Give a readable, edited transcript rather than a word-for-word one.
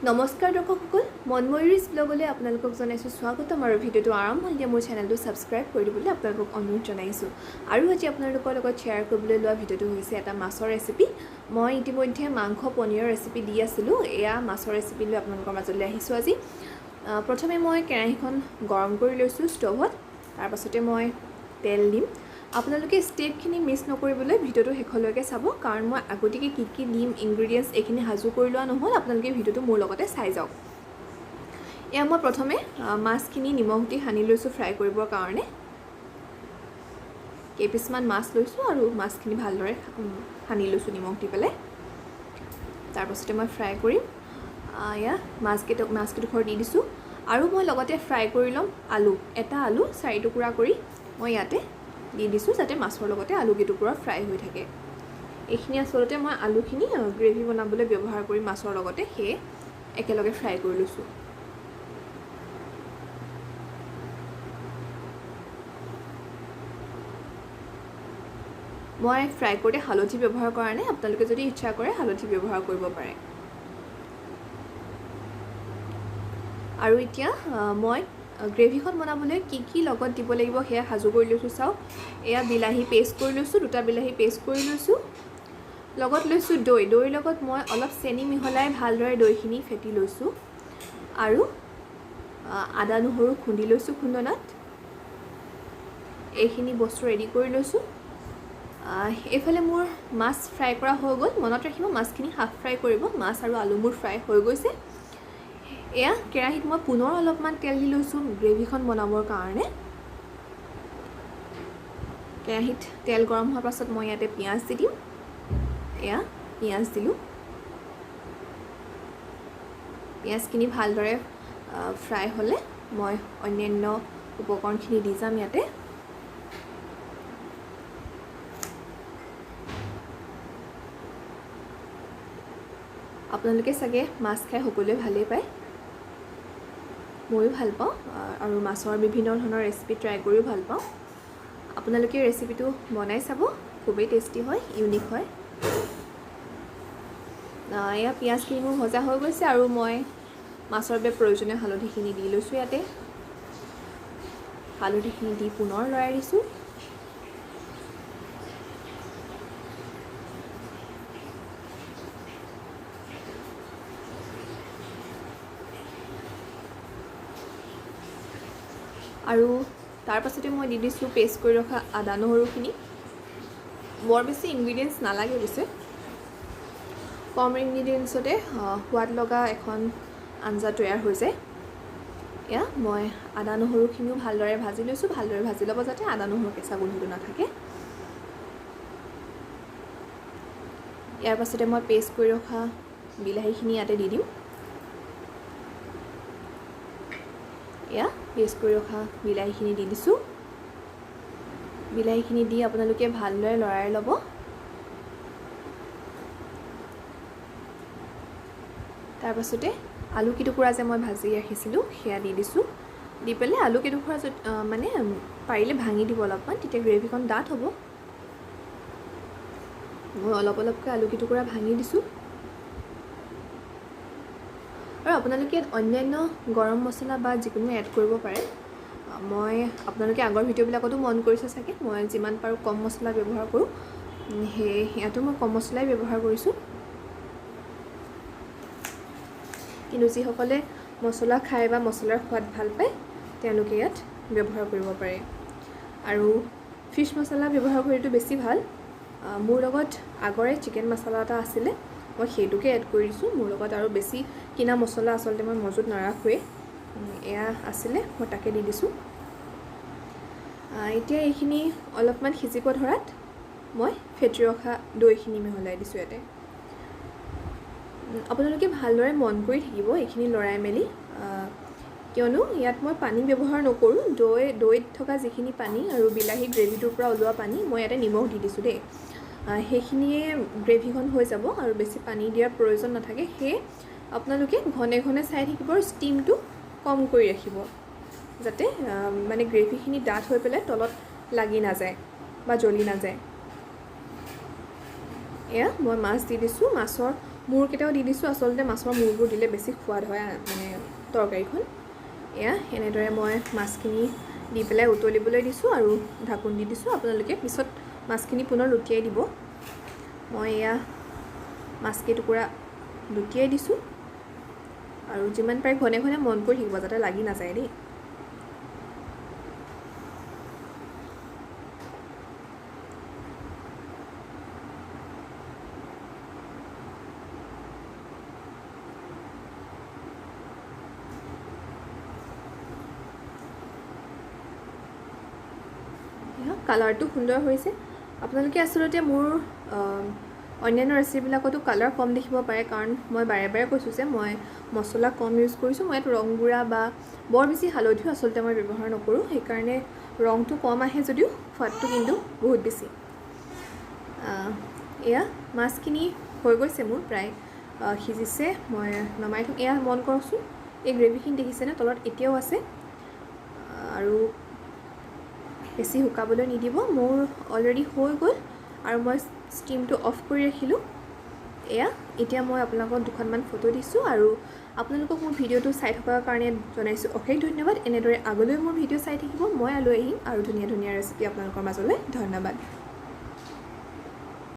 নমস্কাৰ দৰ্শকসকল, মনময়ুৰীজ ব্লগলৈ আপোনালোকক জনাইছোঁ স্বাগতম। আৰু ভিডিঅ'টো আৰম্ভণিতে মোৰ চেনেলটো ছাবস্ক্ৰাইব কৰি দিবলৈ আপোনালোকক অনুৰোধ জনাইছোঁ। আৰু আজি আপোনালোকৰ লগত শ্বেয়াৰ কৰিবলৈ লোৱা ভিডিঅ'টো হৈছে এটা মাছৰ ৰেচিপি। মই ইতিমধ্যে মাংস পনীৰৰ ৰেচিপি দি আছিলোঁ, এয়া মাছৰ ৰেচিপি লৈ আপোনালোকৰ মাজলৈ আহিছোঁ আজি। প্ৰথমে মই কেৰাহীখন গৰম কৰি লৈছোঁ ষ্ট'ভত, তাৰপাছতে মই তেল দিম। আপোনালোকে ষ্টেপখিনি মিছ নকৰিবলৈ ভিডিঅ'টো শেষলৈকে চাব, কাৰণ মই আগতীয়াকৈ কি কি দিম ইনগ্ৰিডিয়েণ্টছ এইখিনি সাজু কৰি লোৱা নহ'ল। আপোনালোকে ভিডিঅ'টো মোৰ লগতে চাই যাওক। এয়া মই প্ৰথমে মাছখিনি নিমখ দি সানি লৈছোঁ ফ্ৰাই কৰিবৰ কাৰণে। কেইপিচমান মাছ লৈছোঁ আৰু মাছখিনি ভালদৰে সানি লৈছোঁ নিমখ দি পেলাই। তাৰপাছতে মই ফ্ৰাই কৰিম। এয়া মাছকেইডোখৰ দি দিছোঁ আৰু মই লগতে ফ্ৰাই কৰি ল'ম আলু। এটা আলু 4 টুকুৰা কৰি মই ইয়াতে দি দিছোঁ, যাতে মাছৰ লগতে আলু কেইটুকুৰা ফ্ৰাই হৈ থাকে। এইখিনি আচলতে মই আলুখিনি গ্ৰেভি বনাবলৈ ব্যৱহাৰ কৰিম মাছৰ লগতে, সেয়ে একেলগে ফ্ৰাই কৰি লৈছোঁ। মই ফ্ৰাই কৰোঁতে হালধি ব্যৱহাৰ কৰা নাই, আপোনালোকে যদি ইচ্ছা কৰে হালধি ব্যৱহাৰ কৰিব পাৰে। আৰু এতিয়া মই গ্ৰেভিখন বনাবলৈ কি কি লগত দিব লাগিব সেয়া সাজু কৰি লৈছোঁ। চাওক, এয়া বিলাহী পেষ্ট কৰি লৈছোঁ, 2টা বিলাহী পেষ্ট কৰি লৈছোঁ। লগত লৈছোঁ দৈ। দৈৰ লগত মই অলপ চেনি মিহলাই ভালদৰে দৈখিনি ফেটি লৈছোঁ। আৰু আদা নহৰু খুন্দি লৈছোঁ খুন্দনাত। এইখিনি বস্তু ৰেডি কৰি লৈছোঁ। এইফালে মোৰ মাছ ফ্ৰাই কৰা হৈ গ'ল। মনত ৰাখিব, মাছখিনি হাফ ফ্ৰাই কৰিব। মাছ আৰু আলু মোৰ ফ্ৰাই হৈ গৈছে। এয়া কেৰাহীত মই পুনৰ অলপমান তেল দি লৈছোঁ গ্ৰেভিখন বনাবৰ কাৰণে। কেৰাহীত তেল গৰম হোৱাৰ পাছত মই ইয়াতে পিঁয়াজ দি দিম। এয়া পিঁয়াজ দিলোঁ। পিঁয়াজখিনি ভালদৰে ফ্ৰাই হ'লে মই অন্যান্য উপকৰণখিনি দি যাম ইয়াতে। আপোনালোকে চাগে মাছ খাই সকলোৱে ভালেই পায়, ময়ো ভাল পাওঁ। আৰু মাছৰ বিভিন্ন ধৰণৰ ৰেচিপি ট্ৰাই কৰিও ভাল পাওঁ। আপোনালোকে ৰেচিপিটো বনাই চাব, খুবেই টেষ্টি হয়, ইউনিক হয়। এয়া পিঁয়াজখিনি মোৰ ভজা হৈ গৈছে আৰু মই মাছৰ বাবে প্ৰয়োজনীয় হালধিখিনি দি লৈছোঁ ইয়াতে। হালধিখিনি দি পুনৰ লৰাই দিছোঁ। আৰু তাৰপাছতে মই দি দিছোঁ পেষ্ট কৰি ৰখা আদা নহৰুখিনি। বৰ বেছি ইনগ্ৰিডিয়েণ্টছ নালাগে, পিছে কম ইনগ্ৰিডিয়েণ্টছতে সোৱাদ লগা এখন আঞ্জা তৈয়াৰ হৈ যায়। এয়া মই আদা নহৰুখিনিও ভালদৰে ভাজি লৈছোঁ। ভালদৰে ভাজি ল'ব যাতে আদা নহৰু কেঁচা গোন্ধটো নাথাকে। ইয়াৰ পাছতে মই পেষ্ট কৰি ৰখা বিলাহীখিনি ইয়াতে দি দিম। এয়া পেষ্ট কৰি ৰখা বিলাহীখিনি দি দিছোঁ। বিলাহীখিনি দি আপোনালোকে ভালদৰে লৰাই ল'ব। তাৰপাছতে আলু কেইটুকুৰা যে মই ভাজি ৰাখিছিলোঁ সেয়া দি দিছোঁ। দি পেলাই আলু কেইটুকুৰা মানে পাৰিলে ভাঙি দিব অলপমান, তেতিয়া গ্ৰেভিখন ডাঠ হ'ব। মই অলপ অলপকৈ আলু কেইটুকুৰা ভাঙি দিছোঁ। আৰু আপোনালোকে ইয়াত অন্যান্য গৰম মছলা বা যিকোনো এড কৰিব পাৰে। মই আপোনালোকে আগৰ ভিডিঅ'বিলাকতো মন কৰিছে চাগে, মই যিমান পাৰোঁ কম মছলা ব্যৱহাৰ কৰোঁ। সেয়ে ইয়াতো মই কম মছলাই ব্যৱহাৰ কৰিছোঁ। কিন্তু যিসকলে মছলা খায় বা মছলাৰ সোৱাদ ভাল পায় তেওঁলোকে ইয়াত ব্যৱহাৰ কৰিব পাৰে। আৰু ফিছ মছলা ব্যৱহাৰ কৰিলেতো বেছি ভাল। মোৰ লগত আগৰে চিকেন মছলা এটা আছিলে, মই সেইটোকে এড কৰি দিছোঁ। মোৰ লগত আৰু বেছি কিনা মছলা আচলতে মই মজুত নাৰাখোঁৱেই। এয়া আছিলে, মই তাকে দি দিছোঁ। এতিয়া এইখিনি অলপমান সিজিব ধৰাত মই ফেটি ৰখা দৈখিনি মিহলাই দিছোঁ ইয়াতে। আপোনালোকে ভালদৰে মন কৰি থাকিব এইখিনি লৰাই মেলি, কিয়নো ইয়াত মই পানী ব্যৱহাৰ নকৰোঁ। দৈত থকা যিখিনি পানী আৰু বিলাহী গ্ৰেভিটোৰ পৰা ওলোৱা পানী, মই ইয়াতে নিমখ দি দিছোঁ দেই, সেইখিনিয়ে গ্ৰেভিখন হৈ যাব আৰু বেছি পানী দিয়াৰ প্ৰয়োজন নাথাকে। সেয়ে আপোনালোকে ঘনে ঘনে চাই থাকিব আৰু ষ্টিমটো কম কৰি ৰাখিব, যাতে গ্ৰেভিখিনি ডাঠ হৈ পেলাই তলত লাগি নাযায় বা জ্বলি নাযায়। এয়া মই মাছ দি দিছোঁ। মাছৰ মূৰকেইটাও দি দিছোঁ। আচলতে মাছৰ মূৰবোৰ দিলে বেছি সোৱাদ হয় মানে তৰকাৰীখন। এয়া এনেদৰে মই মাছখিনি দি পেলাই উতলিবলৈ দিছোঁ আৰু ঢাকোন দি দিছোঁ। আপোনালোকে পিছত মাছখিনি পুনৰ লুটিয়াই দিব। মই এয়া মাছকেইটুকুৰা লুটিয়াই দিছোঁ আৰু যিমান পাৰে ঘনে ঘনে মন কৰি থাকিব যাতে লাগি নাযায় দেই। কালাৰটো সুন্দৰ হৈছে। আপোনালোকে আচলতে মোৰ অন্যান্য ৰেচিপিবিলাকতো কালাৰ কম দেখিব পাৰে, কাৰণ মই বাৰে বাৰে কৈছোঁ যে মই মছলা কম ইউজ কৰিছোঁ। মই ইয়াত ৰং গুড়া বা বৰ বেছি হালধিও আচলতে মই ব্যৱহাৰ নকৰোঁ, সেইকাৰণে ৰংটো কম আহে যদিও সোৱাদটো কিন্তু বহুত বেছি। এয়া মাছখিনি হৈ গৈছে মোৰ প্ৰায় সিজিছে, মই নমাই থ'ম। এয়া মন কৰকচোন, এই গ্ৰেভিখিনি দেখিছেনে তলত এতিয়াও আছে আৰু বেছি শুকাবলৈ নিদিব। মোৰ অলৰেডি হৈ গ'ল আৰু মই ষ্টিমটো অফ কৰি ৰাখিলোঁ। এয়া এতিয়া মই আপোনালোকক দুখনমান ফটো দিছোঁ আৰু আপোনালোকক মোৰ ভিডিঅ'টো চাই থকাৰ কাৰণে জনাইছোঁ অশেষ ধন্যবাদ। এনেদৰে আগলৈ মোৰ ভিডিঅ' চাই থাকিব, মই লৈ আহিম আৰু ধুনীয়া ধুনীয়া ৰেচিপি আপোনালোকৰ মাজলৈ। ধন্যবাদ।